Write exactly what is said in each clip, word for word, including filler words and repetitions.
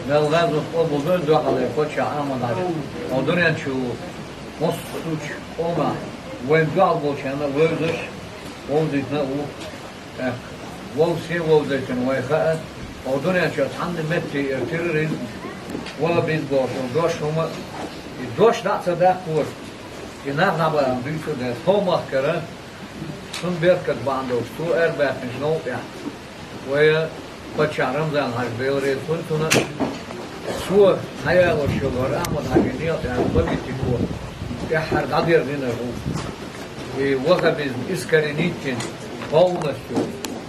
Дала гӀазот къобал дойла, духьале кхоччехь Ахьмад-Хьаьжа. Хьо дунен чу ву, массо а къомах вайн дуьхьал болчарна вевзаш, вовзийтина а ву. ТӀаккха вовсе вовзийтина вай хаьа, хьо дунен чу цхьанна метте а терроризм, ваххабизм бохуш дош хӀума, и дош дӀа а ца даккхора, и нах дӀабахана дуьйцур дац. Хьо махкара, цунна беркат бахьана долуш, цо арабаьккхинчу новкъахь. Вайн паччахь Рамзан-Хьаьжа, Дела реза хуьлда цунна, цо схьаялош йолу хӀара Ахьмад-Хьаьжин некъа тӀехь политико тӀаьххьара дӀадерзийнарг ву. И ваххабизм искоренить йина полностью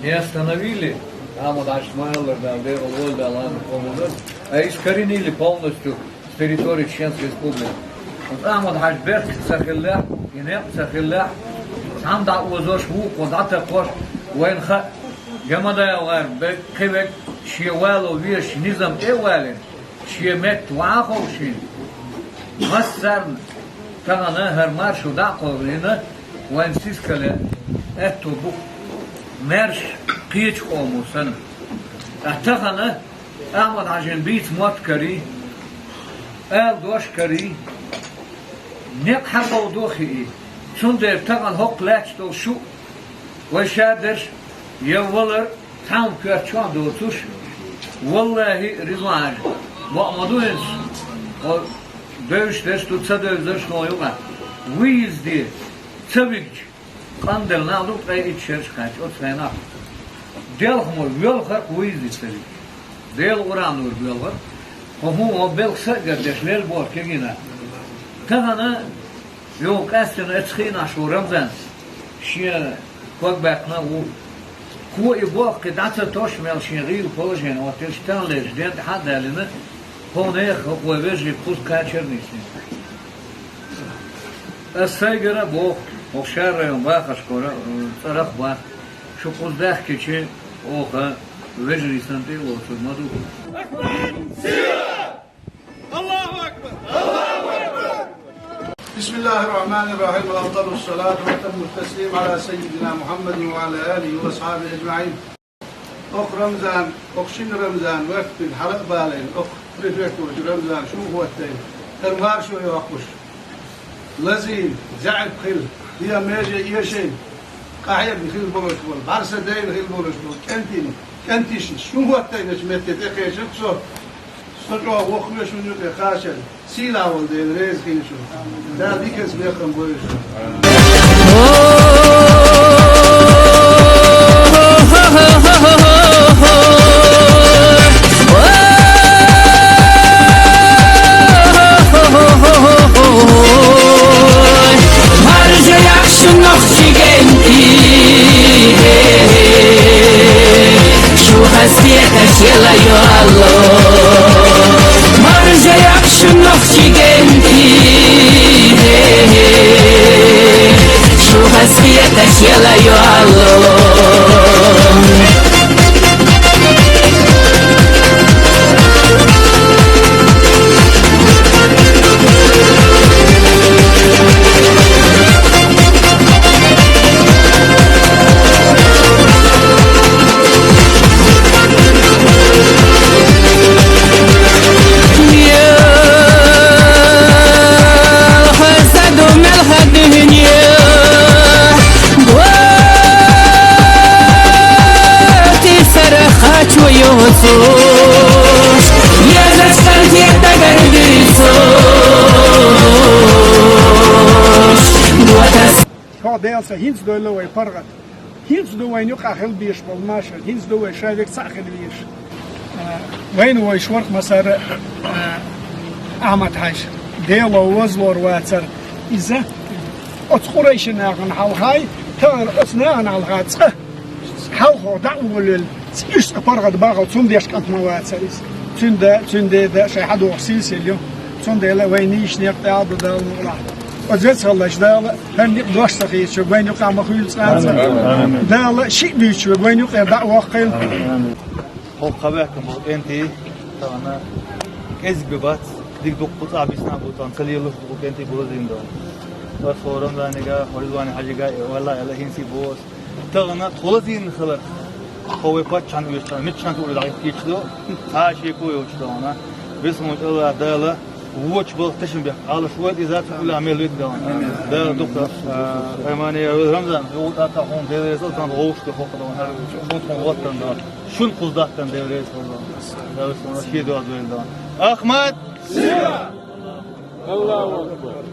не остановили, Ахьмад-Хьаьжас ма-аллара, Дала декъала волда, Дала гӀазот къобал дойла, а искоренили полностью с территории Чеченской Республики. Оцу Ахьмад-Хьаьжа беркат ца хиллехь, и некъ ца хиллехь, цхьамма дӀа а озош, вукхо дӀатакхош, вайна хаьа, Гамадаев гӀар бен кхин верг шен вало везаш низам тӀе а валийна, шен метта ван а ховшийна, массарна тахана хӀара маршо дӀа а кховдийна, вайн сискале аьтто бу-кх маьрша кхечу къомо санна. Ткъа тахана Ахьмад-Хьаьжин бийца мотт карий, ала дош карий, некъ хьакховдо хии. Цундела тахана хӀокху лаьтташ долу шу а, вай шадерш а, я валар а цхьа хӀума коьрта чохь доцуш, валлахӀи, Ризван-Хьаьжа, бакъ ма ду хӀинца, хьо девзаш дерш ду, ца девзарш хьуна юкъахь, выезде ца вигча, къанделла нах ду, ткъе итт шераш кхаьчча оцу хенахь. Делхамо воьлхар-кх выезде ца вигча. Делан Къуръан нур боьлхар-кх. Хьо хӀун, хьо белхаш са а гардеш, лелла боху кегий нах. Тахана юха къаьстина оцу хенахь шу Рамзанца шен ког баьккхина а ву. Кхо и боху кхин дӀа ца тосуш мел шен гӀийла положение хӀоттийна, таханлерчу ден тӀехь а далийна, хӀокху нехан, хӀокху вайн вежарийн кхуза кхачар а нисдина. Ас сайгара а боху, хӀокху Шарайон бахаршкара, э, цӀарах а боху, шу кхуза даьхкича, оха вежарий санна тӀе а лоцур ма ду. بسم الله الرحمن الرحيم. أفضل الصلاة وأتم التسليم على سيدنا محمد وعلى آله وأصحابه أجمعين. Окху Рамзан, окху шина Рамзан ваьхкина, хьала а балийна, окху префектурачу Рамзан шун хӀоттайна, хӀара маршо йоккхуш, лазийна, заьӀап хилла, я меже эшийна, къахьегна хилла болуш болу, бӀаьрса дайна хилла болуш болу кӀентийн, кӀентий шун хӀоттайначу метте тӀекхечира-кх со. Со чӀогӀа воккхаве шуна юкъе кхачар. Сийлахь волу Дела реза хила шуна. Дала диканца бехкам бойла шуна. Маржа яхь шу нохчийн кӀентий, шу хазахеташ яла йолу. Маржа яхь шу нохчийн кӀентий, шу хазахеташ яла йолу. Хьо Дела са хӀинца дойла вай паргӀат. ХӀинца ду вайна юкъахь хила безаш болу машар, хӀинца ду вай шадерг цхьаъ хила везаш. А, вайна вайша вара-кх массара а, Ахьмад-Хьаьжа, Дело возлор вацара. Иза оцу къурайши нахана хьалхай, тахана оцу нахана хьалха цкъа хьалхо дӀа а волавелла, уьш цкъа паргӀат бахала, цундела кӀант ма вацара иза. Цуьнан да, цуьнан деда шайн хьадогӀуш сийсаза ю. Цундела вайн нийсачу некъа тӀе а ду Дала мукъалахь. Оцу зецахаллаш Дала хӀара некъ дош ца хийцаш верг вайн юкъахь ма хуьлда цкъа а. Амин. Амин. Дала шиъ дуьйцуш верг вайн юкъера дӀа а воккхийла. Амин. Амин. ХӀокху кхаъ баьхкина болу кӀентий тахана кӀезиг бен бац, дика дуккха цӀахь бисна а бу, тахана ца лелош дуккха кӀентий бу лазийна долу. Ас хӀора Рамзанига, хӀора Ризван-Хьаьжига, э, валла аьлла, хӀинца а боху ас. Тахана тхо лазийна хиларх, Ховай паччахьан уьш цхьана миччан тӀура дӀахӀиттийча ду, цхьа а шеко йоцуш ду хьуна. Весалла Аллах Дала вочу балха тешнабехк Ӏалаш вайта, иза цу уьллахь мел вайта ду хьуна. Дала дукха, а, Аймани, а, Рамзан, югӀу тӀаккха хьуна Дела реза, цхьана вовшашка хӀокху ду хьуна. Шун тхуна гӀоттан ду. Шун кхуза даттан Дела реза хила ду хьуна. Дала шуна шен дуьхьа дойла ду хьуна. Ахмат! Аллаху акбар!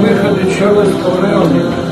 Выходит, что ли?